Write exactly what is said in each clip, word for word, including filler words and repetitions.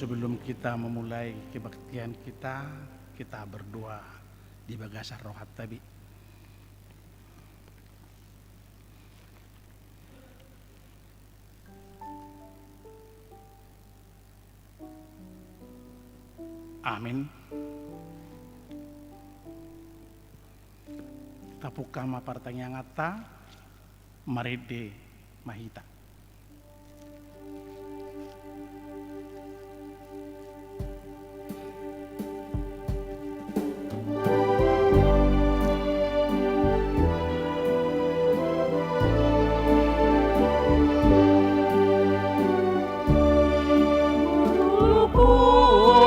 Sebelum kita memulai kebaktian kita, kita berdoa di bagasan rohanta be. Amin. Tapungka ma partangianganta, marende ma hita.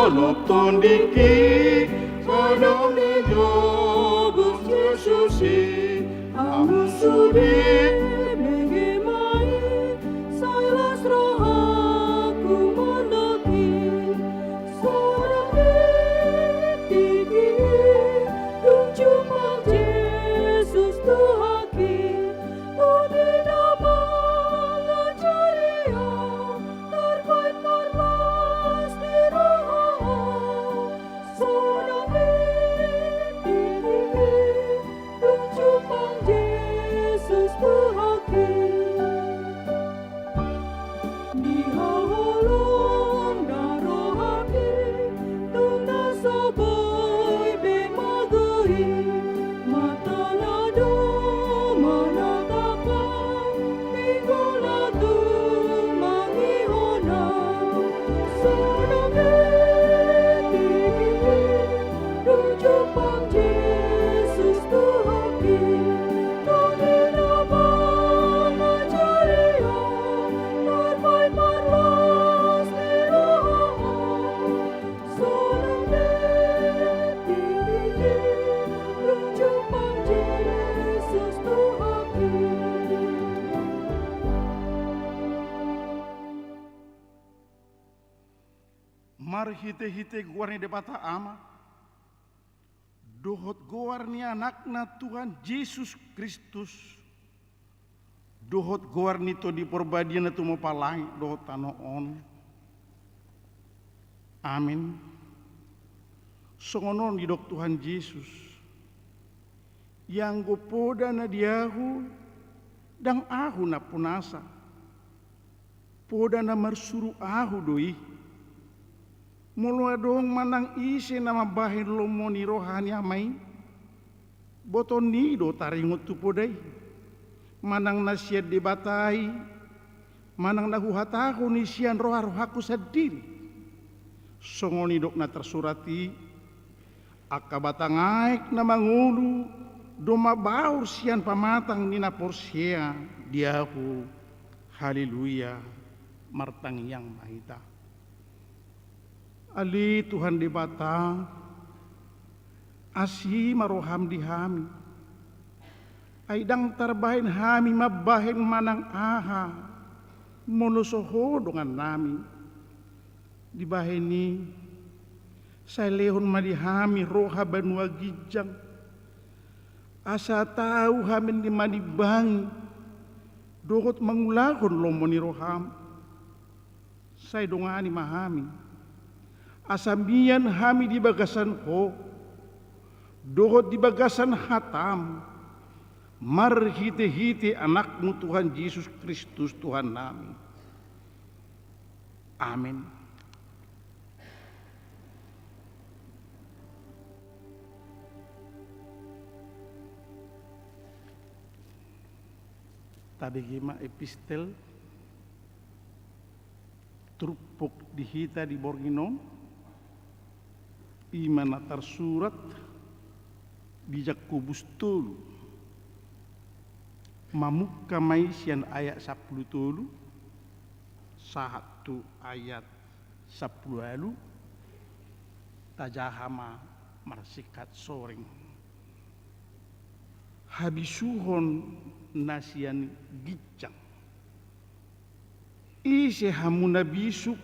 Olo tondiki, sadang ni jobus Jesus i, hamu sude mege ma i, sai las rohaku mandok i, sonang di tingki i, dung jumpang Jesus Tuhanki, Tondi na mangajari au, tarbaen marlas ni roha au, sonang di tingki i, dung jumpang Jesus Tuhanki. Di haholom na rohangki, tung na so boi be magou i, mata na do manatap au, pinggol na tung mangihon au, sonang di tingki i, dung jumpang Jesus Tuhanki, Tondi na mangajari au, tarbaen marlas ni roha au, sonang di tingki i, dung jumpang Jesus Tuhanki. Marhitehite goar ni Debata Ama, dohot goar ni Anakna Tuhan Jesus Kristus, dohot goar ni Tondi Parbadia na tumompa langit dohot tano on. Amin. Songon on didok Tuhan Jesus: Ianggo poda na di Ahu, ndang Ahu nampunasa. Poda na marsuru Ahu do i. Molo adong manang ise na mambahen lomo ni roha ni Ama i, botoon i do taringot tu poda i, manang na sian Debata i, manang na huhatahon i sian roharohangku sandiri. Songon didok na tarsurat i: Angka batang aek na mangolu domma baor sian pamatang ni na porsea di Ahu. Haleluya. Martangiang ma hita. Ale Tuhan Debata, asi ma roham di hami. Ai ndang tarbahen hami mambahen manang aha, molo so Ho dongannami. Dibahen i, sai lehon ma di hami roha banua ginjang, asa tau hami manimbangi dohot mangulahon lomo ni roham. Sai dongani ma hami, asa mian hami di bagasan Ho, dohot di bagasan hatam, marhitehite Anakmu Tuhan Jesus Kristus Tuhannami. Amin. Tabege ma epistel turpuk di hita di borngin on, i ma na tarsurat di Jakobus tolu. Mamungka ma i sian ayat sampulu tolu sahat tu ayat sampulu ualu, tajaha ma marsingkat soring. Habisuhon na sian ginjang. Ise hamu na bisuk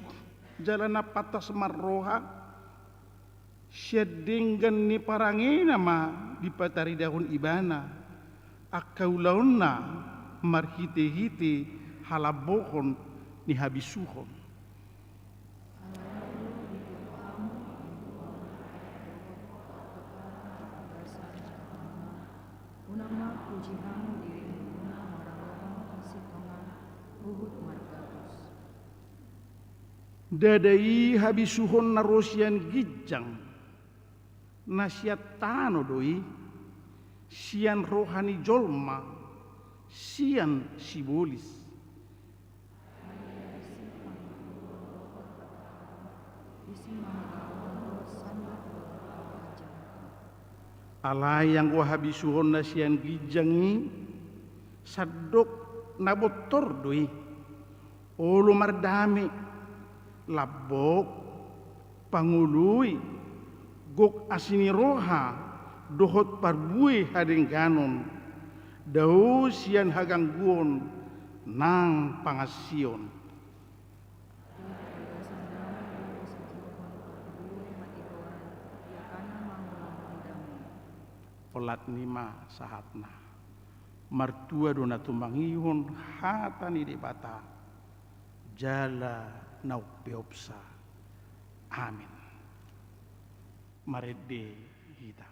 jala na pantas marroha? Sian denggan ni parangena ma dipataridahon ibana angka ulaonna marhitehite halambohon ni habisuhon. Puji Ham di ringguna, marroha Ham di tonga huhut margabus. Ndada i habisuhon na ro sian ginjang, na sian tano do i, sian roha ni jolma, sian sibolis. Alai anggo habisuhon na sian ginjang i, sandok na bontor do i. Olo mardame, lambok, pangoloi, gok asi ni roha, dohot parbue hadengganon, dao sian hagangguon nang pangansion. Olat ni ma sahatna. Martua do na tumangihon hata ni Debata, jala na umpeopsa. Amin. Marende hita.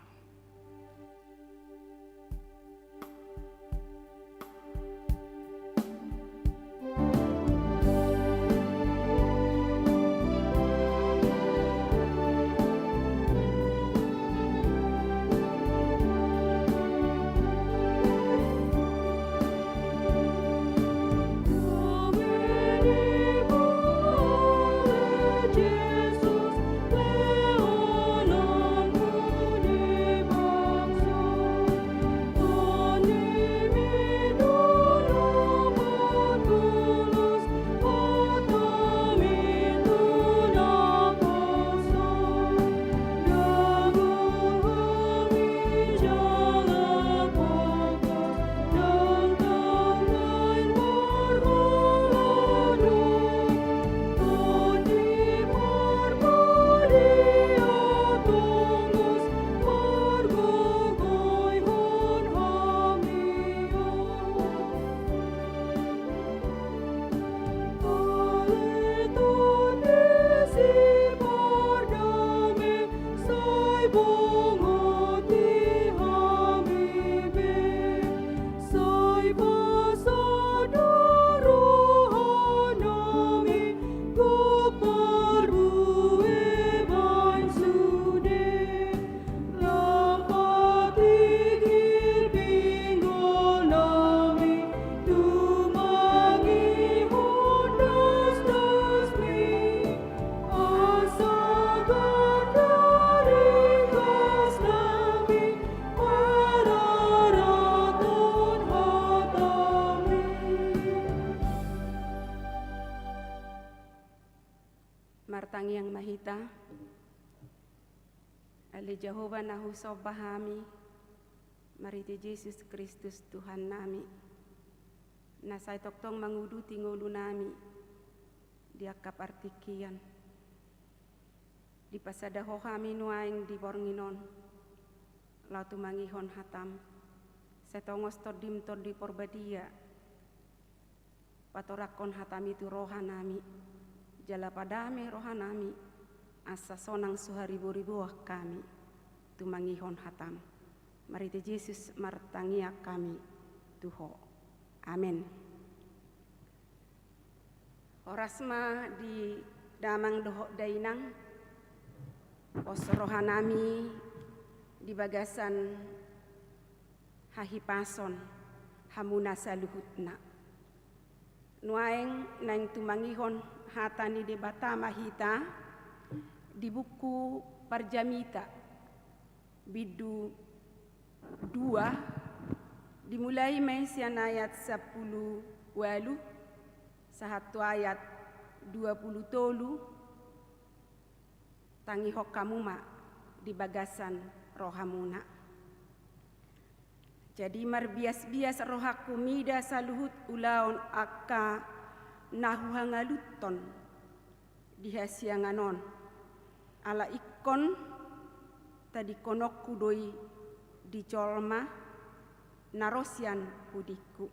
Martangiang ma hita. Ale Jahowa na husomba hami, marhite Jesus Kristus Tuhannami, na sai tongtong manguduti ngolunami di angka partingkian. Dipasada Ho hami nuaeng di borngin on, laho tumangihon hatam, sai tongos Tondim Tondi Parbadia, patoranghon hatami tu rohanami, jala padame rohanami, asa sonang so hariboriboan hami tumangihon hatam. Marhite Jesus martangiang hami tu Ho. Amen. Horas ma di damang dohot dainang, pos rohanami di bagasan hahipason hamuna saluhutna. Nuaeng naeng tumangihon hata ni Debata ma hita di buku Parjamita, bindu dua, dimulai ma i sian ayat sampulu ualu sahat tu ayat dua pulu tolu. Tangihon hamu ma di bagasan rohamuna. Jadi marbiasbias rohangku mida saluhut ulaon angka na huhangaluthon di hasiangan on. Ala ingkon tadingkononku do i di jolma na ro sian pudingku.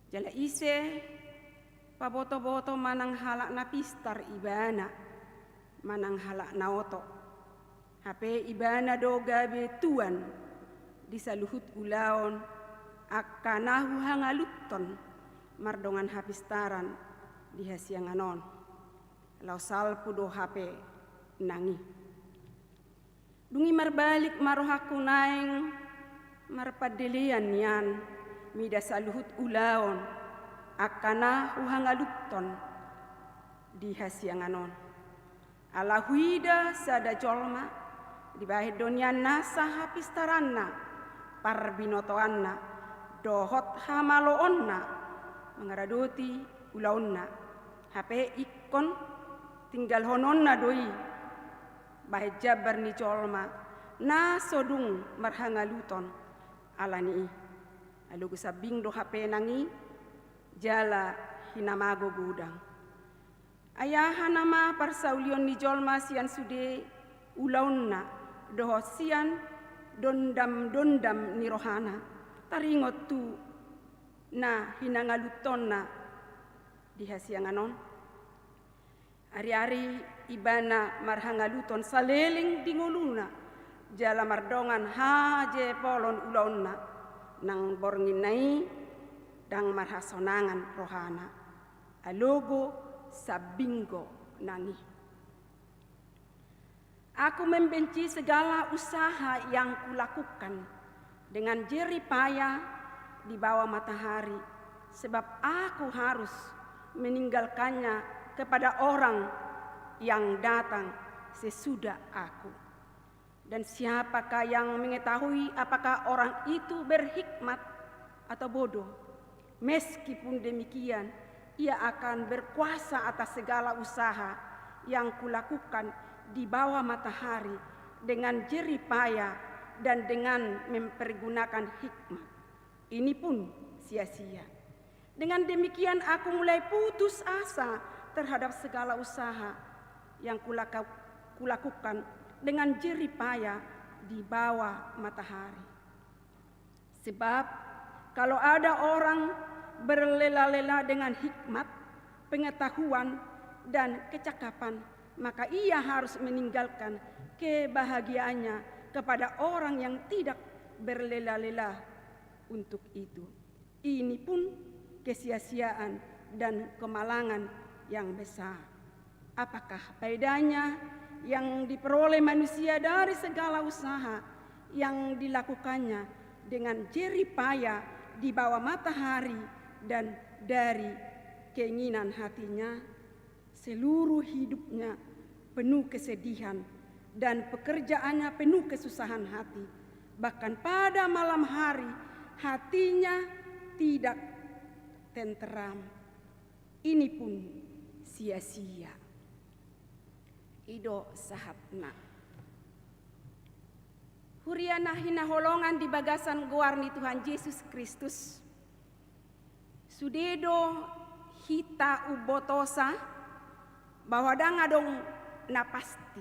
Jala ise pabotoboto manang halak na pistar ibana, manang halak na oto, hape ibana do gabe tuan di saluhut ulaon angka na huhangaluthon mardongan hapistaran di hasiangan on. Laho salpu do hape nang i. Dung i marbalik ma rohangku naeng marpandelean nian mida saluhut ulaon angka na huhangaluthon di hasiangan on. Ala huida sada jolma, dibahen do nian nasa hapistaranna, parbinotoanna, dohot hamaloonna mangaradoti ulaonna. Hape ingkon tinggalhononna do i bahen jambar ni jolma na so dung marhangaluthon ala ni i. Alogo sambing do hape nang i jala hinamago godang. Ai aha nama parsaulion ni jolma sian sude ulaonna dohot sian dondam-dondam ni rohana, taringot tu na hinangaluthonna di hasiangan on? Ari-ari ibana marhangaluthon saleleng di ngoluna jala mardongan hajepolon ulaonna, nang bornginna i ndang marhasonangan rohana. Alogo sambing do nang i. Aku membenci segala usaha yang kulakukan dengan jerih payah di bawah matahari, sebab aku harus meninggalkannya kepada orang yang datang sesudah aku. Dan siapakah yang mengetahui apakah orang itu berhikmat atau bodoh? Meskipun demikian, ia akan berkuasa atas segala usaha yang kulakukan di bawah matahari dengan jerih payah dan dengan mempergunakan hikmat. Ini pun sia-sia. Dengan demikian, aku mulai putus asa terhadap segala usaha yang kulaka-, kulakukan dengan jerih payah di bawah matahari. Sebab, kalau ada orang berlela-lela dengan hikmat, pengetahuan, dan kecakapan, maka ia harus meninggalkan kebahagiaannya kepada orang yang tidak berlela-lela untuk itu. Ini pun kesia-siaan dan kemalangan yang besar. Apakah faedahnya yang diperoleh manusia dari segala usaha yang dilakukannya dengan jerih payah di bawah matahari dan dari keinginan hatinya? Seluruh hidupnya penuh kesedihan dan pekerjaannya penuh kesusahan hati. Bahkan pada malam hari hatinya tidak tenteram. Ini pun sia-sia. I do sahatna. Huria na hinaholongan di bagasan goar ni Tuhan Jesus Kristus. Sude do hita umbotosa bahwa ndang adong na pasti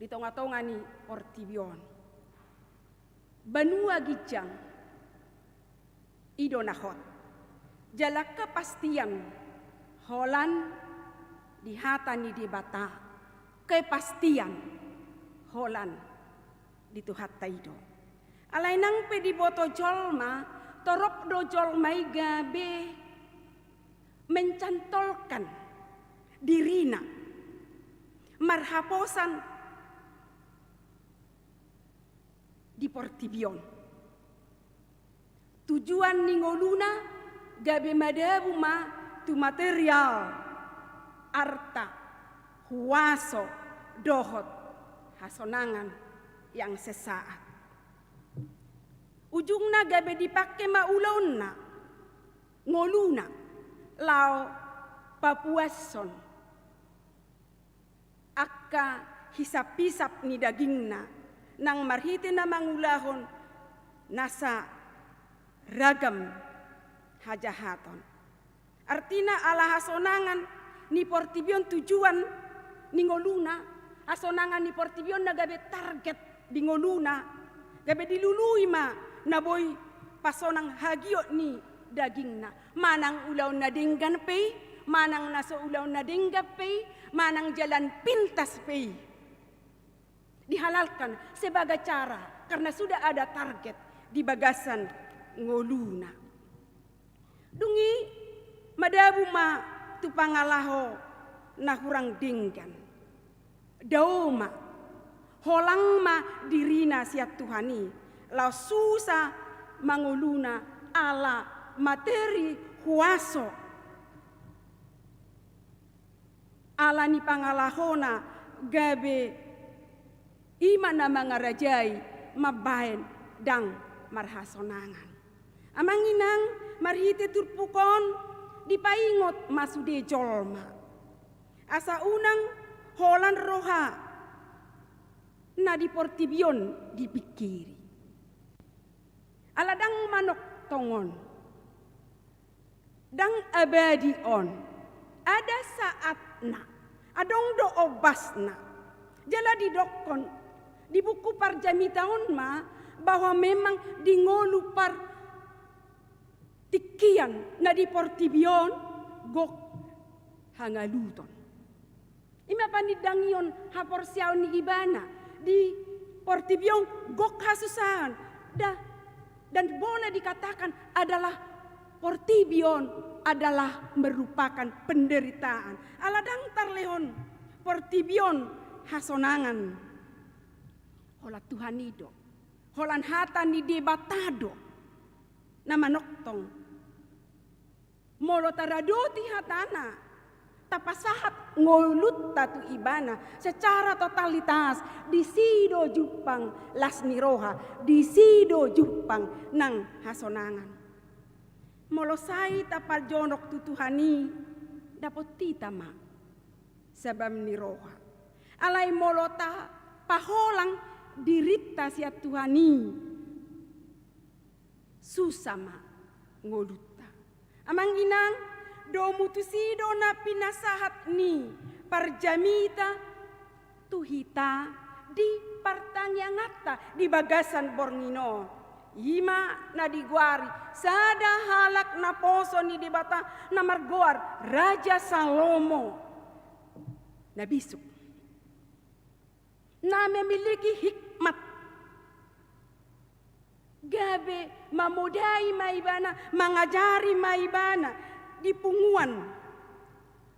di tonga-tonga ni portibi on. Banua ginjang i do na hot. Jala kepastian holan di hata ni Debata. Kepastian holan di Tuhanta i do. Alai nang pe diboto jolma, torop do jolma i gabe mencantolkan dirina marhaposan di portibi on. Tujuan ni ngoluna gabe madabu ma tu material, arta, huaso, dohot hasonangan yang sesaat. Ujungna gabe dipangke ma ulaonna, ngoluna, laho papuashon angka hisap-hisap ni dagingna, nang marhite na mangulahon nasa ragam hajahaton. Artina ala hasonangan ni portibi on tujuan ni ngoluna, hasonangan ni portibi on na gabe target di ngoluna, gabe dilului ma na boi pasonang hagiot ni dagingna. Manang ulaon na denggan pe i, manang na so ulaon na denggan pe i, manang jalan pintas pe i. dihalalkan sebagai cara, karena sudah ada target di bagasan ngoluna. Dung i madabu ma tu pangalaho na hurang denggan. Dao ma, holang ma dirina sian Tuhan i, laos susa ma ngoluna ala materi huaso. Ala ni pangalahona gabe i ma na mangarajai mambahen ndang marhasonangan. Amang inang, marhite turpuk on dipaingot ma sude jolma asa unang holan roha na di portibi on dipingkiri. Ala ndang manongtong on, ndang abadi on, ada saatna, adong do ombasna. Jala didokkon di buku Parjamita on ma bahwa memang di ngolu partingkian na di portibi on gok hangaluton. I ma panindangion haporseaon ni ibana di portibi on gok hasusahan. Da, dan boleh dikatakan adalah portibi on adalah merupakan penderitaan. Ala ndang tarlehon portibi on hasonangan. Holan Tuhan i do, holan hata ni Debata do na manongtong. Molo taradoti hatana, tapasahat ngolunta tu ibana secara totalitas, disi do jumpang las ni roha, disi do jumpang nang hasonangan. Molo sai tapajonok tu Tuhan i, dapot hita ma sabam ni roha. Alai molo tapaholang dirinta sian Tuhan i, susa ma ngolunta. Amang inang, domu tusi do na pinasahat ni Parjamita tu hita di partangianganta di bagasan borngin on. I ma na digoari sada halak naposo ni Debata na margoar Raja Salomo na bisuk, na memiliki hikmat. Gabe mamodai ma ibana, mangajari ma ibana di punguan.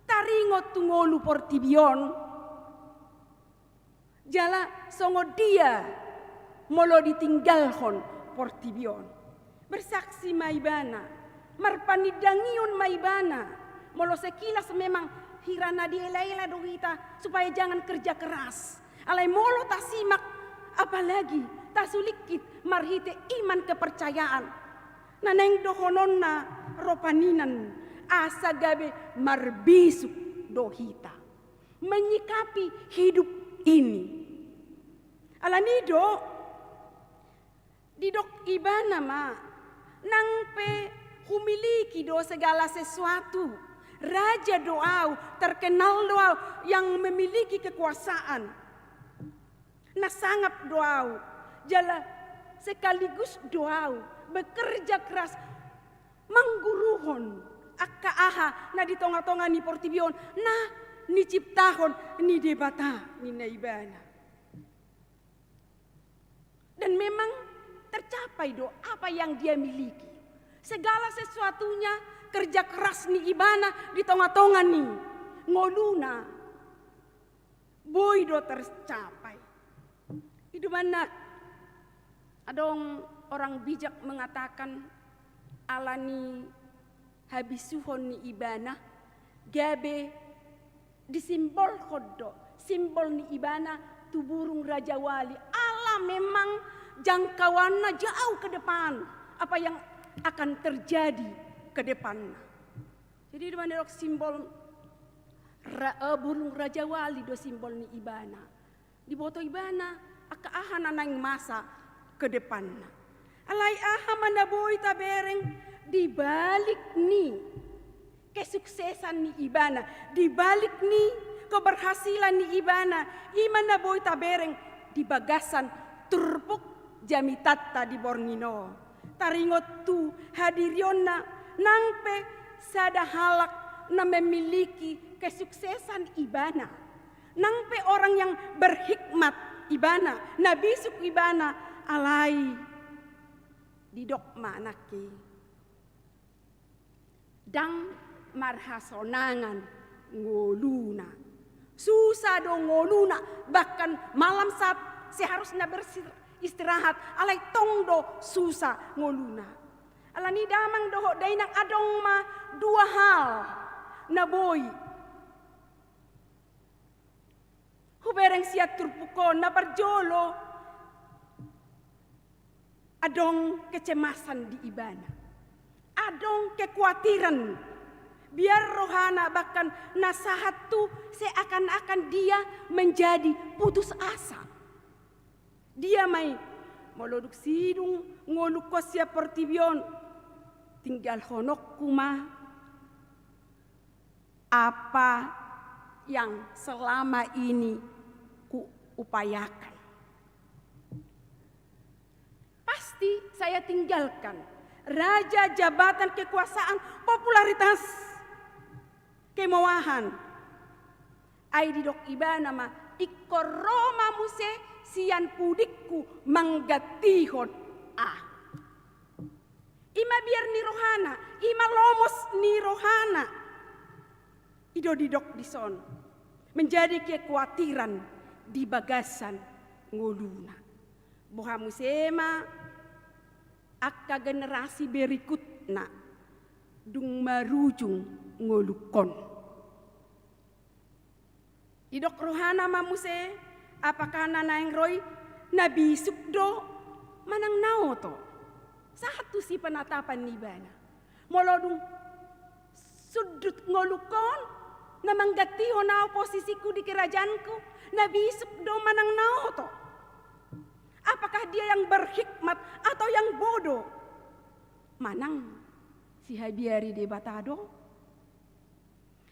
Taringot tu ngolu portibi on. Jala songon dia molo ditinggalhon portibi on. Bersaksi ma ibana, marpanindangion ma ibana. Molo sekilas memang hira na dielaela do hita supaya jangan kerja keras. Alai molo tasimak, apalagi tasulingkit marhite iman kepercayaan, na naeng dohononna ro paninan, asa gabe marbisuk do hita menyikapi hidup ini. Alani do, didok ibana ma, nang pe humiliki do segala sesuatu, raja do au, terkenal do au yang memiliki kekuasaan. Na sangap do au, jala sekaligus do au bekerja keras mangguruhon angka aha na di tonga-tonga ni portibi on na niciptahon ni Debata, ninna ibana. Dan memang tercapai do apa yang dia miliki. Segala sesuatunya, kerja keras ni ibana di tonga-tonga ni ngoluna, boi do tercapai. I do manna adong orang bijak mengatakan, ala ni habisuhon ni ibana, gabe disimbolhon do simbol ni ibana tu burung rajawali. Ala memang jangkauanna jauh ke depan apa yang akan terjadi ke depanna. Jadi di mana dok simbol ra, eh, burung rajawali do simbol ni ibana. Diboto ibana angka aha na naeng masa ke depanna. Alai aha ma na boi tabereng di balik ni kesuksesan ni ibana, di balik ni keberhasilan ni ibana, i ma na boi tabereng di bagasan turpuk jamitanta di borngin on. Taringot tu hadirionna nang pe sada halak na memiliki kesuksesan ibana. Nang pe orang yang berhikmat, ibana, na bisuk ibana, alai didok ma nangkin, ndang marhasonangan ngoluna. Susa do ngoluna, bahkan malam saat seharusna beristirahat, alai tong do susa ngoluna. Alani damang dohot dainang, adong ma dua hal na boi hubereng sian turpuk on. Na parjolo, adong kecemasan di ibana. Adong kekuatiran. Biar rohana bahkan na sahat tu seakan-akan dia menjadi putus asa. Dia ma i, molo dung sidung ngolungkon sian portibi on, tinggalhononku ma apa yang selama ini kuupayakan. Pasti saya tinggalkan raja, jabatan, kekuasaan, popularitas, kemewahan. Ai didok ibana ma, ingkon ro ma muse sian pudingku manggantihon ahu. I ma biar ni rohana, i ma lomos ni rohana. I do didok dison, menjadi kekhawatiran di bagasan ngoluna. Boha muse ma angka generasi berikutna dung marujung ngolungkon. Didok rohana ma muse, apakah na naeng ro i na bisuk do manang na oto? Sahat tusi penatapan ni ibana. Molo dung sundut ngolungkon, na manggantihon ahu posisiku di kerajaanku, na bisuk do manang na oto? Apakah dia yang berhikmat atau yang bodoh? Manang sihabiari Debata do?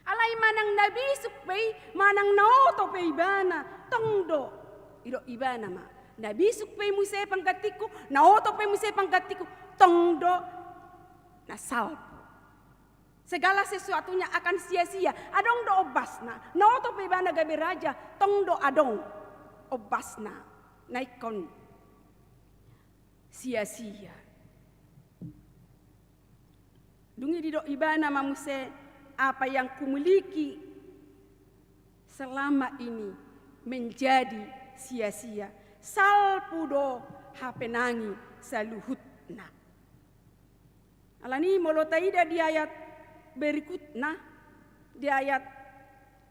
Alai manang na bisuk pe i, manang na oto pe ibana, tong do. Didok ibana ma, na bisuk pe i muse panggantiku, na oto pe i muse panggantiku, tong do na salpu. Segala sesuatunya akan sia-sia, adong do ombasna. Na oto pe ibana gabe raja, tong do adong ombasna na ingkon sia-sia. Dung i didok ibana ma muse, apa yang kumiliki selama ini menjadi sia-sia, salpu do hape nangkin saluhutna. Alani molo taida di ayat berikutna, di ayat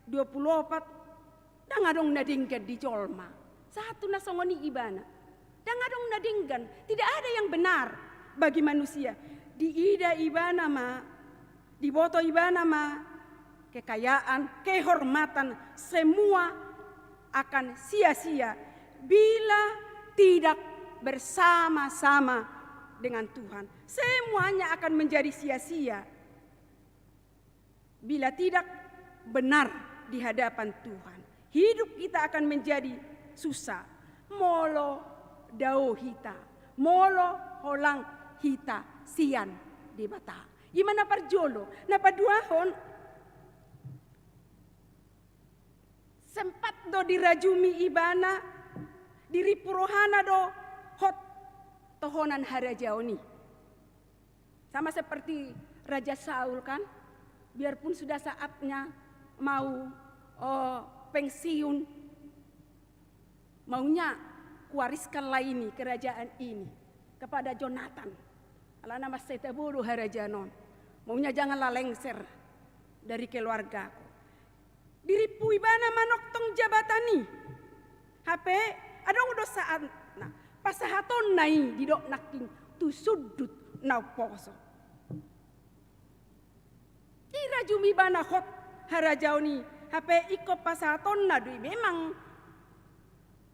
dua puluh opat, ndang adong na denggan di jolma. Sahat tu na songon i ibana. Ndang adong na denggan, tidak ada yang benar bagi manusia. Diida ibana ma, diboto ibana ma, kekayaan, kehormatan, semua akan sia-sia bila tidak bersama-sama dengan Tuhan. Semuanya akan menjadi sia-sia bila tidak benar di hadapan Tuhan. Hidup kita akan menjadi susah molo dao hita, molo holang hita sian Debata. I ma na parjolo. Na paduahon, sempat do dirajumi ibana, dirimpu rohana do hot tohonan harajaon i. Sama seperti Raja Saul kan, biarpun sudah saatnya mau, oh, pensiun, maunya kuwariskanlah ini, kerajaan ini, kepada Jonatan. Alana mansai tabo do harajaon on. Maunya janganlah lengser dari keluargaku. Dirimpu ibana manongtong jabatan i. Hape adong do saatna pasahatonna i, didok nangkin, tu sundut na umposo. Dirajumi ibana hot harajaon i, hape ingkon pasahatonna do i, memang,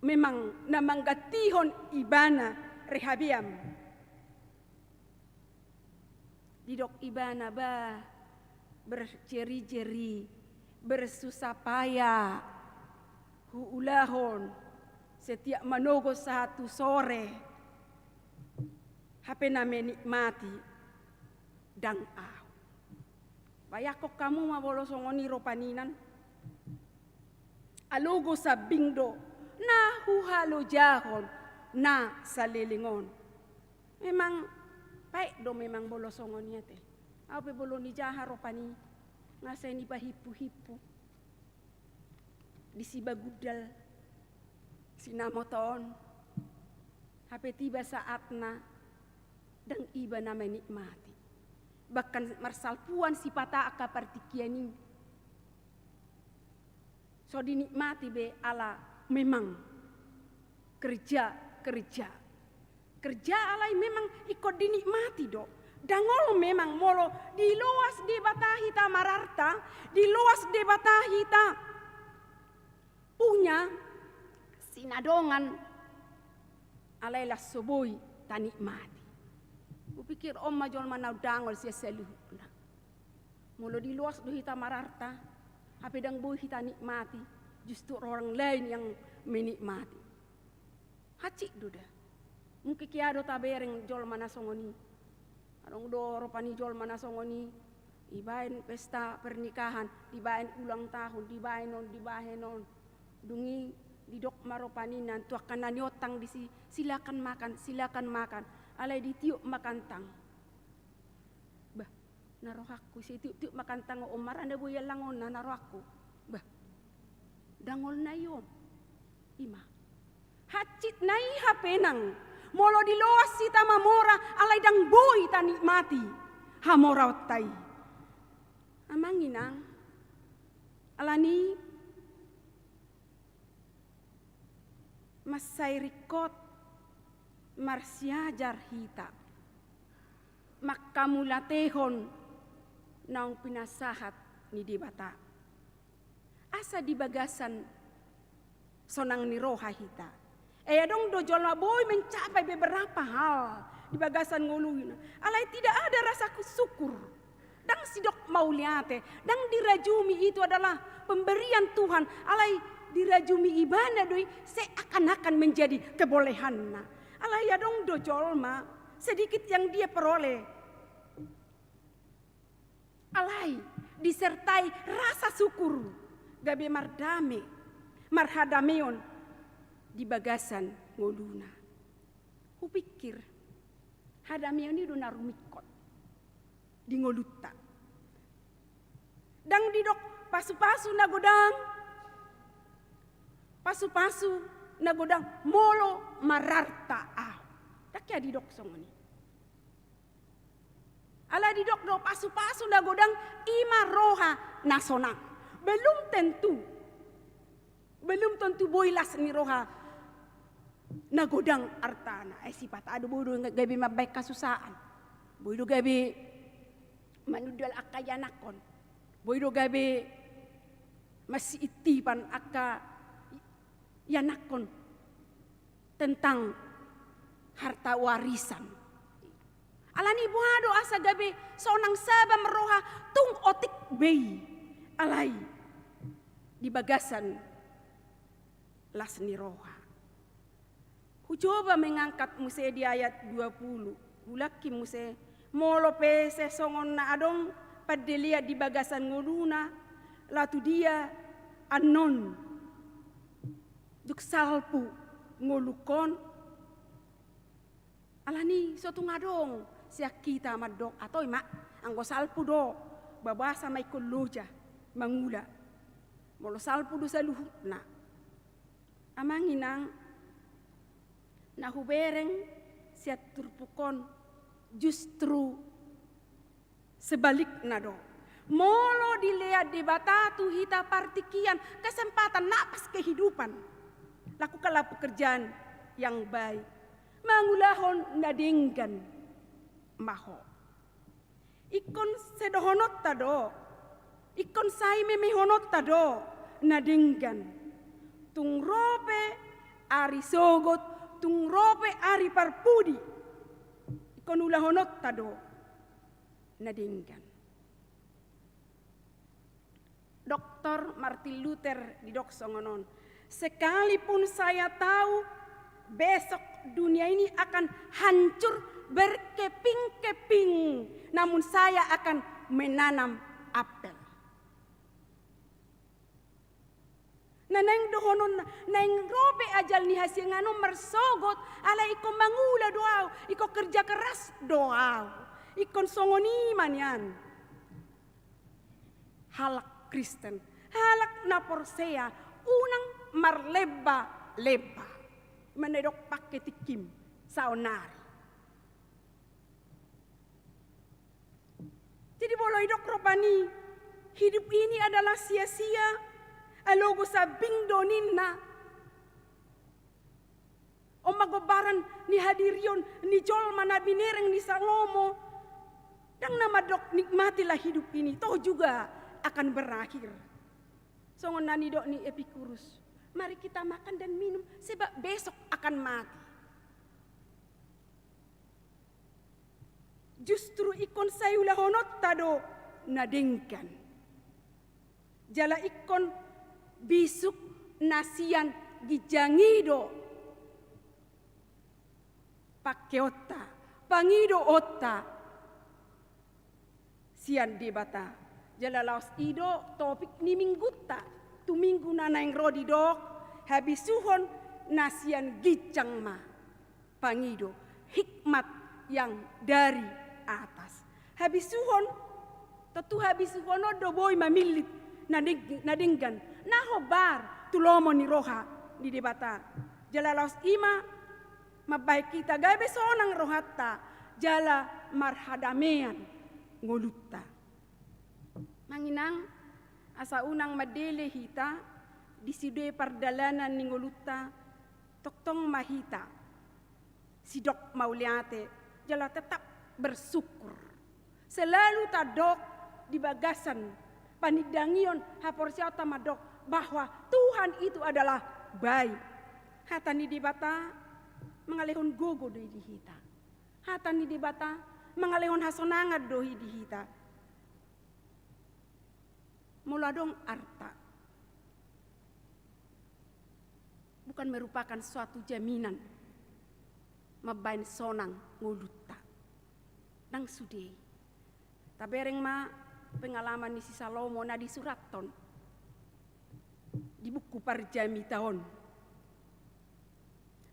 memang na manggantihon ibana Rehabeam. Didok ibana, bah, berjeri-jeri, bersusah payah huulahon, setiap manogot sahat tu sore, hape na menikmati ndang ahu. Bayangkon hamu ma molo songon i ro paninan. Alogo sambing do na huhalojahon na saleleng on. Memang baik do memang molo songon i ate. Au pe molo nijaha rupani, nga sai nipahimpu-himpu di sibagundal, sinamoto on. Hape tiba saatna ndang iba na menikmati. Bahkan marsalpuan sipata angka partingkian i. So dinikmati be ala memang kerja, kerja. Kerja alai memang ingkon dinikmati do. Ndang olo memang molo diloas Debata hita mararta, diloas Debata hita punya sinadongan, alai las so boi tanikmati. Hupikir on ma jolma na undangol sian saluhutna. Molo diloas do hita mararta, hape ndang boi hita nikmati, justru orang lain yang menikmati. Hansit do da. Mungkin hea do tabereng jolma na songon i. Adong do rupani jolma na songon i, dibaen pesta pernikahan, dibaen ulang tahun, dibaen on, dibaen on. Dung i didok ma rupani na tu angka na niontang disi, silakan makan, silakan makan. Alai ditiop ma kantang. Bah, na rohangku, sai tiop-tiop ma kantang on, marana boi allangon na, na rohangku. Bah, ndang olo na i on. I ma. Hansit na i hape nang. Molo diloas hita mamora, alai ndang boi tanikmati hamoraonta i. Amang inang, alani mansai ringkot marsiajar hita manghamauliatehon naung pinasahat ni Debata. Asa di bagasan sonang ni roha hita. Ai adong do jolma boi mencapai beberapa hal di bagasan ngoluna. Alai tidak ada rasa syukur. Ndang sidok mauliate, ndang dirajumi itu adalah pemberian Tuhan, alai dirajumi ibana do i seakan-akan menjadi kebolehanna. Alai adong do jolma, sedikit yang dia peroleh. Alai disertai rasa syukur, gabe mardame, marhadameon di bagasan ngoluna. Hupikir, hadameon i do na rumingkot di ngolunta. Ndang didok pasu-pasu na godang, pasu-pasu na godang molo mararta ahu. Ndang hea didok songon i. Alai didok do pasu-pasu na godang i ma roha na sonang. Belum tentu. Belum tentu boi las ni roha na godang artana. Eh, sipata do boi do gabe mambaen hasusaan. Boi do gabe manundal angka ianakhon. Boi do gabe masiintipan angka ianakhon tentang harta warisan. Alani boha do asa gabe sonang saba ma roha tung otik be i, alai di bagasan las ni roha. Hucoba mengangkat muse di ayat dua puluh. Hulangki muse, molo pe sai songon na adong pandelean di bagasan ngoluna, laho tu dia annon dung salpu ngolungkon. Alani so tung adong sian hita mandok, atau i ma, anggo salpu do, babasa ma ingkon loja mangula. Molo salpu do saluhutna. Amang inang, na hubereng sian turpuk on justru sebalikna do. Molo dilehon Debata tu hita partingkian, kesempatan, napas kehidupan, lakukanlah pekerjaan yang baik. Mangulahon na denggan ma ho. Ingkon sai dohononta do, ingkon sai memehononta do na denggan. Tung ro pe ari sogot, tung ro pe ari parpudi, ingkon ulahononta do na denggan. Doktor Martin Luther didok songon on, sekalipun saya tahu besok dunia ini akan hancur berkeping-keping, namun saya akan menanam apel. Na naeng dohononna, naeng ro pe ajal ni hasiangan on marsogot, alai ingkon mangula do ahu, ingkon kerja keras do ahu. Ingkon songon i ma nian. Halak Kristen, halak na porsea, unang marlemba-lemba. Ima na didok pangke tingkim saonari. Jadi molo didok rupani, hidup ini adalah sia-sia, alogo sambing do ninna. On ma gombaran ni hadirion ni jolma na binereng ni Salomo. Ndang na mandok nikmatilah hidup ini, toh juga akan berakhir. Songon na nidok ni Epikurus, mari kita makan dan minum, sebab besok akan mati. Justru ingkon sai ulahononta do na denggan. Jala ingkon bisuk na sian ginjang i do pangkeonta, pangidoonta sian Debata. Jala laos i do topik ni minggunta tu minggu na naeng ro didok, habisuhon na sian ginjang ma pangido, hikmat yang dari atas. Habisuhon, tontu habisuhon on do boi mamillit na deng-, na denggan, na hombar tu lomo ni roha ni Debata. Jala laos i ma mambahen hita gabe sonang rohanta, jala marhadamean ngolunta. Amang inang, asa unang mandele hita di sude pardalanan ni ngolunta, tongtong ma hita sidok mauliate, jala tetap bersyukur. Selalu tadok di bagasan panindangion haporseaonta mandok bahwa Tuhan itu adalah baik. Hata ni Debata mangalehon gogo do i di hita. Hata ni Debata mangalehon hasonangan do i di hita. Molo adong arta, bukan merupakan suatu jaminan mambahen sonang ngolunta. Ndang sude i. Tabereng ma pengalaman ni si Salomo na disurathon di buku Parjamita on.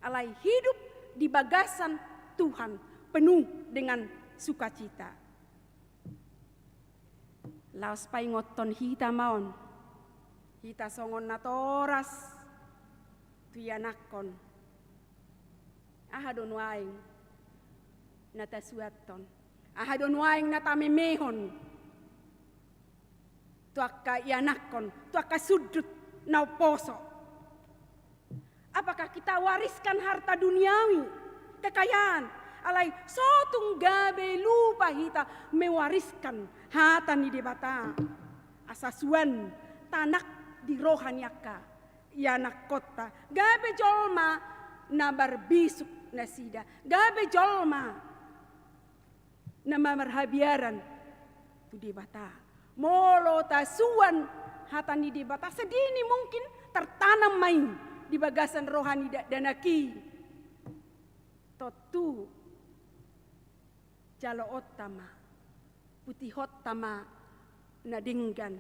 Alai hidup di bagasan Tuhan penuh dengan sukacita. Laos paingothon hita ma on, hita songon natoras tu ianakhon. Aha do nuaeng na tasuanhon? Aha do nuaeng na tamemehon tu angka ianakhon, tu angka sundut na umposo? Apakah kita wariskan harta duniawi, kekayaan, alai so tung gabe lupa hita mewariskan hata ni Debata? Asa suan tanak di roha ni angka ianakhonta, gabe jolma na marbisuk nasida, gabe jolma na marhabiaran tu Debata. Molo tasuan hata ni Debata sedini mungkin tertanam ma i di bagasan roha ni dakdanak i. Tontu jaloonta ma, putihonta ma na denggan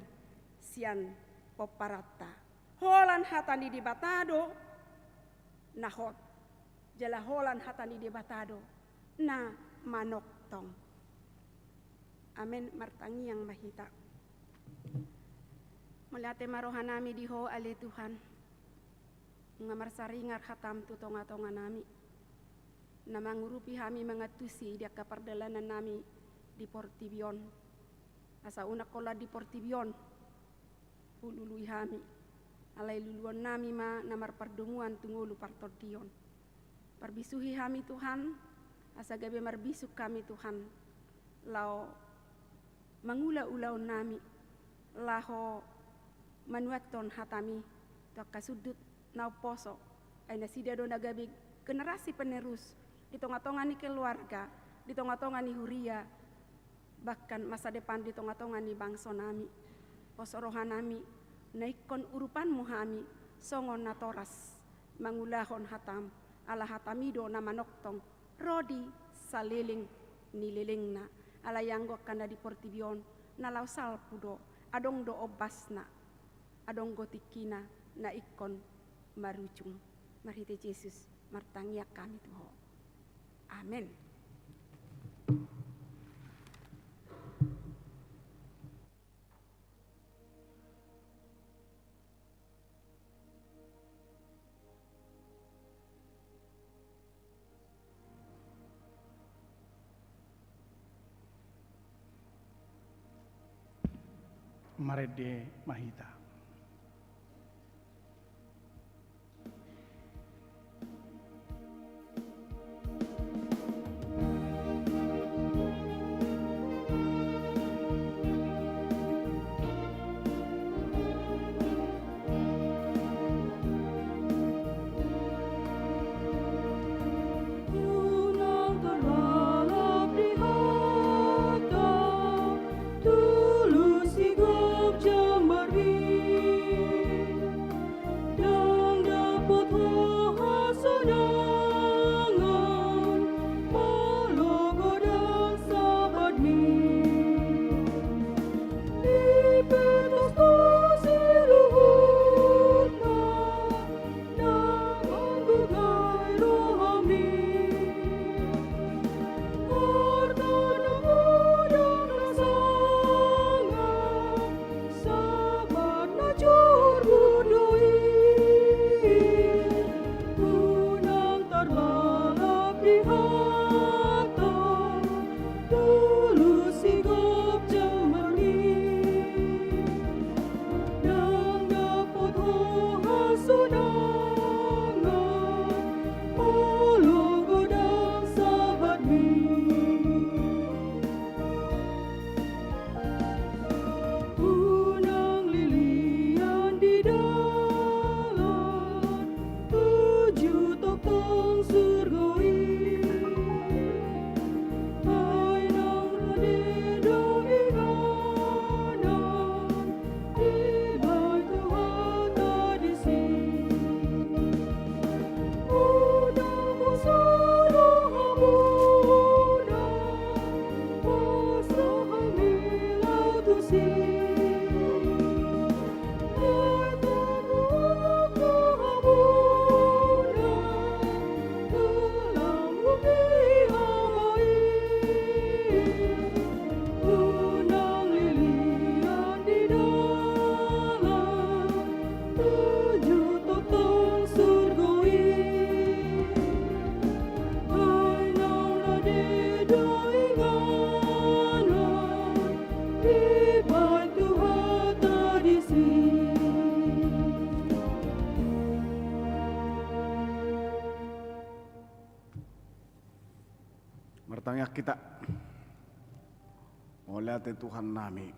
sian pomparanta. Holan hata ni Debata do na hot, jala holan hata ni Debata do na manongtong. Amen. Martangiang ma hita. Mauliate ma rohanami di Ho ale Tuhan, nga marsaringar hatam tu tongatonganami, na mangurupi hami mangantusi di angka pardalanannami di portibi on. Asa unang holan di portibi on hulului hami, alai luluannami ma na marpardomuan tu ngolu partondion. Parbisuhi hami Tuhan, asa gabe marbisuk hami Tuhan, laho mangula ulaonnami, laho manuathon hatami tu angka sundut na umposo, ai nasida do na gabe generasi penerus di tongatonga ni keluarga, di tongatonga ni huria, bahkan masa depan di tongatonga ni bangsonami. Pos rohanami, na ingkon urupanmu hami songon natoras mangulahon hatam, ala hatami do na manongtong ro di saleleng ni lelengna. Alai anggo angka na di portibi on na laho salpu do, adong do ombasna, adong do tingkina, na ingkon marujung. Marhite Jesus martangiang hami tu Ho. Amen. Marende ma hita. Unang tarbalap di hata, tulus sigop jambarmi. Ndang dapot ho hasonangan, molo godang sabatmi. Dipetos do siluhutna, na manggogai rohami. Arta na godang na sanga, sabat na jorbut do i. Unang tarbalap di hata, tulus sigop jambarmi. Ndang dapot ho hasonangan, molo godang sabatmi. Unang lilian di dalan, tuju tongtong surgo i. Ai naung rade do inganan, dibaen Tuhanta disi. Unang husodo hamuna, boasa hami laho tusi. Martangiang hita. Mauliate Tuhannami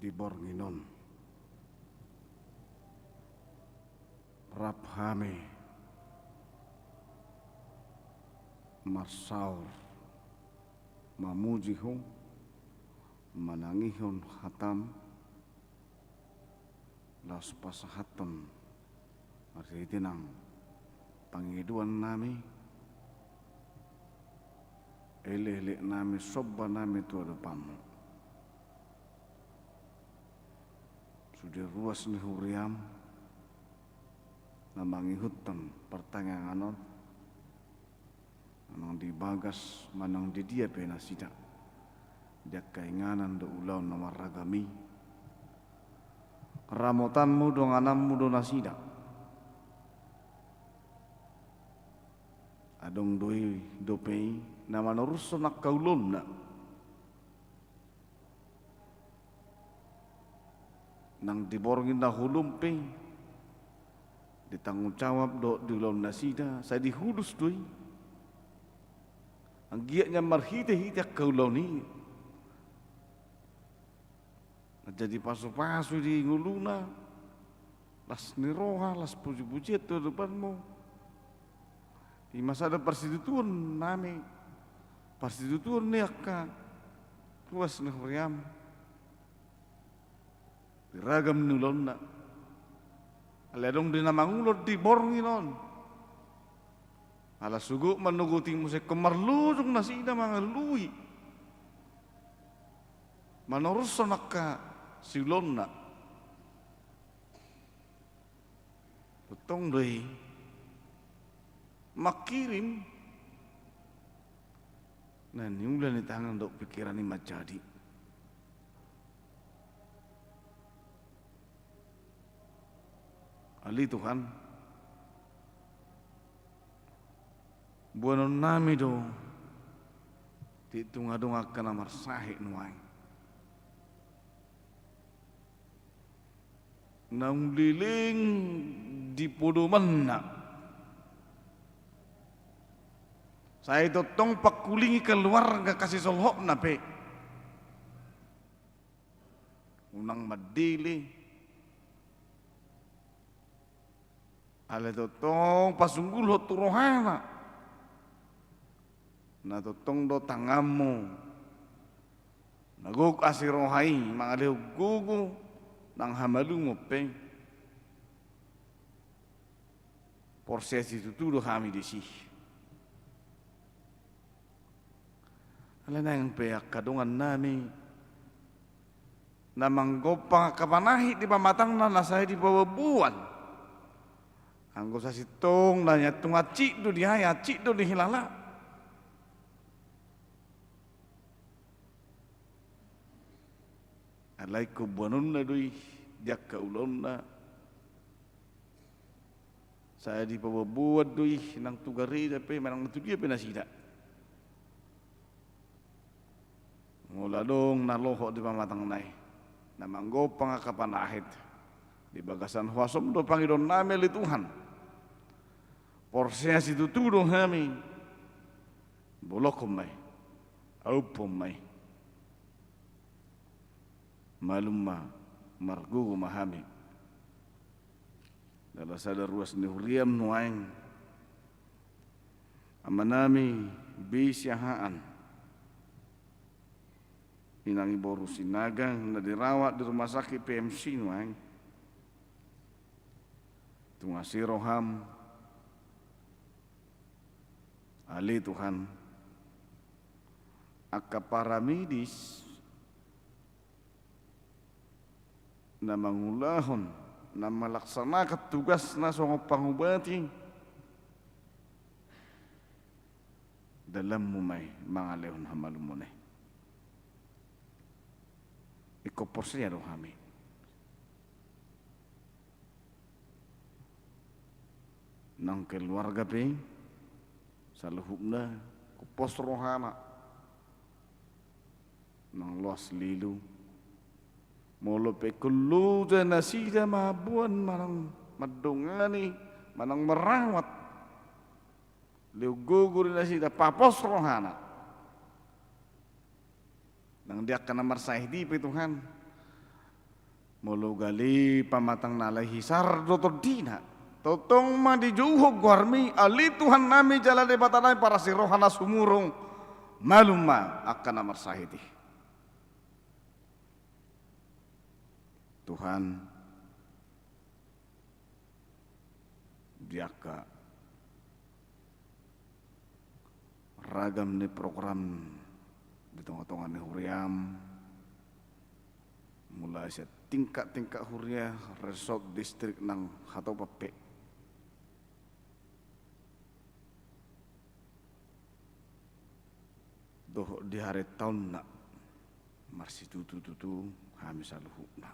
di borngin on. Rap hami marsaor mamuji Ho, manangihon hataM, laos pasahathon marhite nang pangidoannami, elekeleknami, sombanami tu adopanMu. Sude ruas ni huriaM na mangihuthon partangiangan on, manang di bagas, manang di dia pe nasida, di angka inganan dohot ulaon na marragam i. Ramotanmu, dongananmu do nasida. Adong do i dope i na manorushon angka ulaonna. Nang di borngin na holom pe, di tanggung jawab dohot di ulaon nasida, sai dihudus do i. Anggiat nian marhitehite angka ulaon i, na jadi pasupasu di ngoluna, las ni roha, las pujipujian tu adopanMu. I ma sada parsitutuonnami, parsitutuon ni angka ruas ni huriaM di ragam ni ulaonna. Alai adong do i na mangulon di borngin on. Ala sogot manogoti muse ingkon marlojong nasida mangalului, manorushon angka siulaonna. Tong do i mangkirim na niula ni tangan dohot pikiran i manjadi. Ale Tuhan, boanonnami do tingki tung adong angka na marsahit nuaeng. Naung leleng di podomanna. Sai tongtong pangkulingi keluarga, hasisolhotna pe. Unang mandele. Alai tongtong pasunggulhon tu rohana. Na tongtong do tanganmu na gok asi roha i mangalehon gogo nang hamalumon pe. Porsea situtu do hami disi. Alai naeng pe angka dongannami na manggompang angka panahit di pamatangna na sai dipaboaboan. Anggo sasintongna nian tung hansit do diae, hansit do dihilala. Alai ingkon boanonna do i di angka ulaonna. Sai dipaboaboan do i nang tu gareda pe manang tu dia pe nasida. Molo adong na lohot di pamatangna i na manggompang angka panahit, di bagasan huasom do pangidoannami ale Tuhan. Porsea situtu do hami. Bolongkon ma i. Auphon ma i. Malum ma, margogo ma hami. Jala sada ruas ni huriam nuaeng, amanami B. Siahaan, inang i boru Sinaga na dirawat di rumah sakit P M C nuaeng. Tung asi roham ale Tuhan, angka para medis na mangulahon, na malaksanakan tugasna songon pangubati, dalanmu ma i mangalehon hamalumon i. Ingkon porsea do hami. Nang keluarga pe saluhutna ingkon pos rohana. Nang loas lilu. Molo pe ingkon loja nasida mamboan manang mandongani manang marawat, lehon gogo do nasida, papos rohana. Nang di angka na marsahit i pe Tuhan, molo gale pamatangna alai hisar do tondina, tongtong ma dijouhon goarmi ale Tuhannami jala Debatanami parasi roha na sumurung. Malum ma angka na marsahit i. Tuhan, di angka ragam ni program di tongatonga ni huriam, mulai sian tingkat-tingkat huria, resort, distrik nang hatopan pe, dohot di haritaonna, marsitutu-tutu hami saluhutna.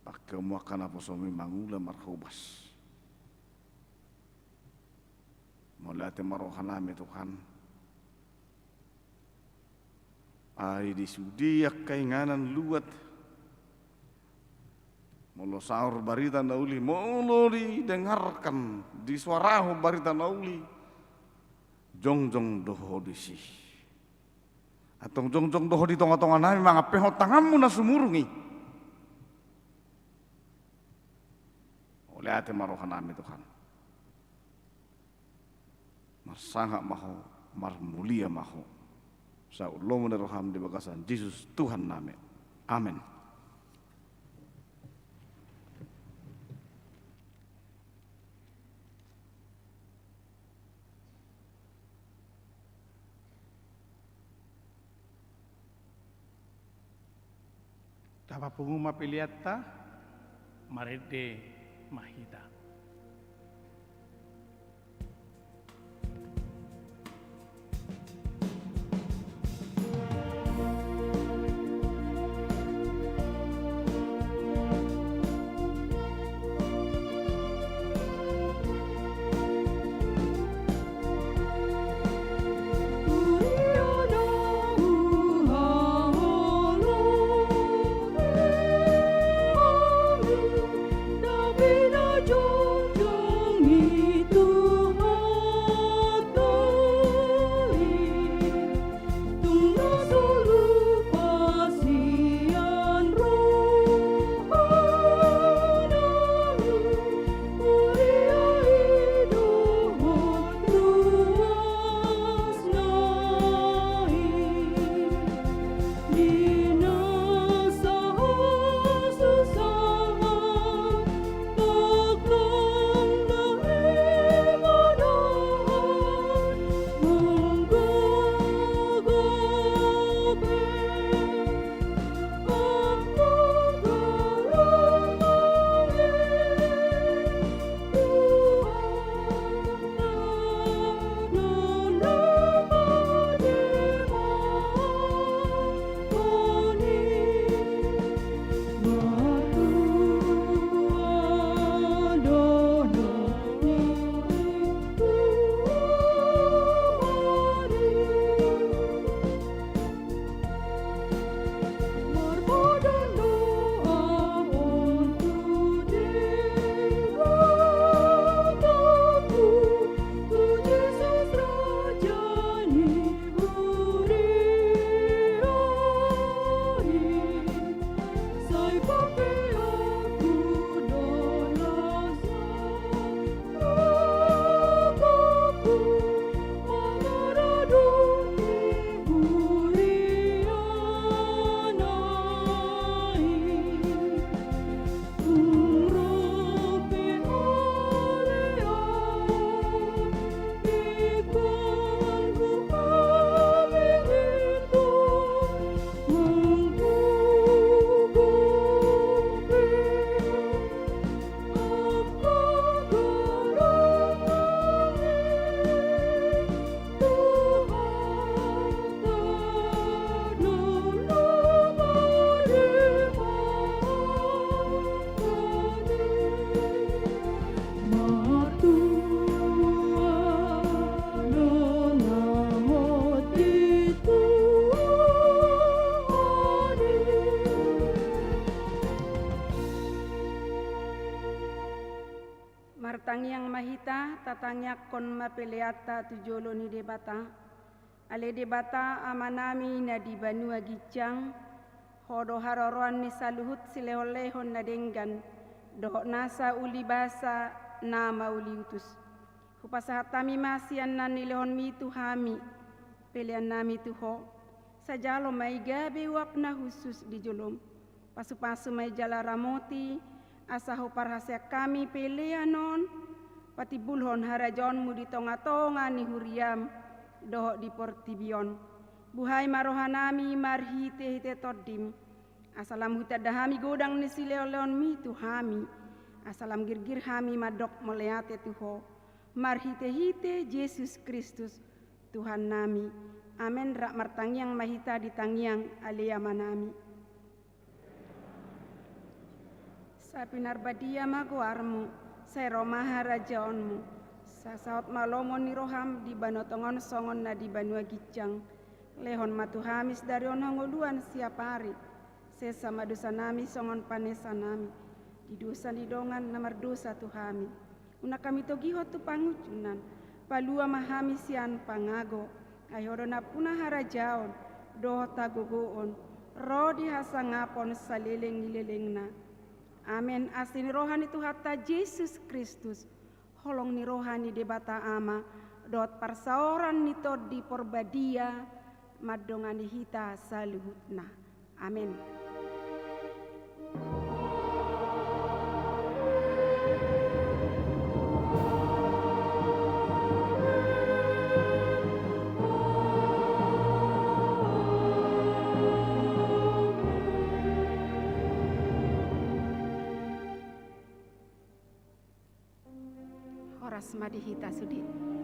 Pangke hamu angka naposomi mangula marhobas. Mauliate ma rohanami Tuhan. Ai di sude angka inganan luat, molo saor barita na uli, molo didengarkan, disuarahon barita na uli, jongjong do ho disi. Antong jongjong do ho di tongatonganami mangampehon tanganmu na sumurung i. Mauliate ma rohanami Tuhan. Marsangap ma ho, marmulia ma ho. Sahat tu lomo ni roham di bagasan Jesus Tuhannami. Amen. Tapapungu ma peleanta, marende ma hita. Martangiang ma hita, tatangiangkon ma peleanta tu jolo ni Debata. Ale Debata, Amanami na di banua ginjang, Ho do haroroan ni saluhut silehonlehon na denggan, dohot nasa uli basa na mauliutus. Hupasahat hami ma sian na nilehonmi tu hami, peleannami tu Ho. Sai jalo ma i gabe uap na hushus di jolom. Pasupasu ma i jala ramoti, asa huparhaseang hami pelean on patimbulhon harajaonmu di tongatonga ni huriam dohot di portibi on. Buhai ma rohanami marhitehite Tondim, asa lam hutanda hami godang ni silehonlehonmi tu hami, asa lam girgir hami mandok mauliate tu Ho, marhitehite Jesus Kristus, Tuhannami. Amen. Rap martangiang ma hita di tangiang, Ale Amanami. Sai pinarbadia ma goarmu, sai ro ma harajaonmu, sai saut ma lomo ni roham di banua tonga on songon na di banua ginjang. Lehon ma tu hami sadari on hangoluan siap ari. Sesa ma dosanami songon panesanami di dosa ni dongan na mardosa tu hami. Unang hami togihon tu pangunjunan, palua ma hami sian pangago. Ai Ho do nampuna harajaon dohot hagogoon ro di hasangapon saleleng ni lelengna. Amen. Asi ni roha ni Tuhanta Jesus Kristus, holong ni roha ni Debata Ama, dohot parsaoran ni Tondi Porbadia mandongani hita saluhutna. Amen. Horas ma di hita sude.